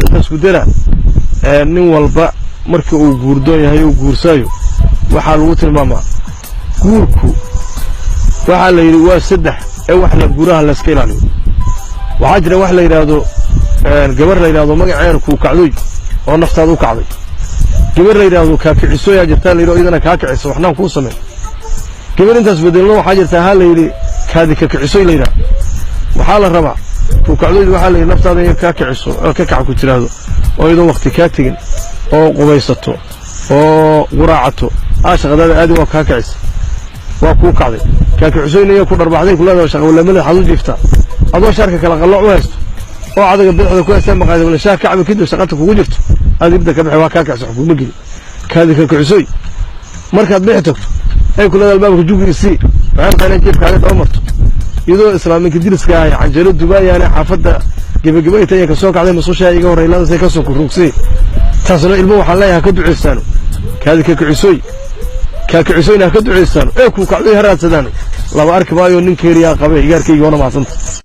Waxaan intaas ku daraa, nin walba marka uu guurdoon yahay uu guursaayo, waxaa lagu tilmaamaa guurku. Waxaa la yidhi waa saddex ee wax la guuraha layska ilaaliyo. Waxaa jira wax la yidhaahdo gabar la yidhahdo magaceeda kuu kacdoy oo naftaada u kacday. Gabar la yidhaahdo kaakicisoyaa jirtaa la yidhi, iyadana kaa kiciso, waxnaan kuu samayn. Gabar intaas bedelno waxaa jirtaa ha la yidhi kaadi kakicisoy la yidhahdo. Waxaa la rabaa kuu kacdoydu, waxaa la yidhi, naftaada inay kaa kiciso oo ka kac ku tiraahdo, oo iyadoon waqti kaa tegin oo qubaysato oo quraacato aa shaqadaada aadi, waa kaa kicisa, waa kuu kacday. Kaakicisoyna iya ku dharbaxday, ku leedahay shaqa walamada waxaad u jiiftaa adoo shaarka kala qallooc u haysto oo cadaga bidixda ku haystaa maqaayada wala shaah kacba, kadib shaqata kugu jirto aad ibda ka bixi, waa kaa kicisa, wax kuuma gelin. Kaadi kakicisoy markaad bixi tagto ay ku leedahay albaabka jugi isii, waxay rabtaa inay jiifkaaga daba marto, iyadoo islaaminka diriska ahay canjeelo dubaayaane xaafadda gebageba ay ka soo kacday, masuushaa iga horey laadasay ka soo kuruugsay. Taasna ilmo waxaan leeyahay ha ka ducaystaano kaadi kakicisoy, kaakicisoyna ha ka ducaystaano ee kuu kacdoy ha raadsadaano. Laba arki maayo nin keeriyaa qabe igaarkayga. Wana mahadsanta.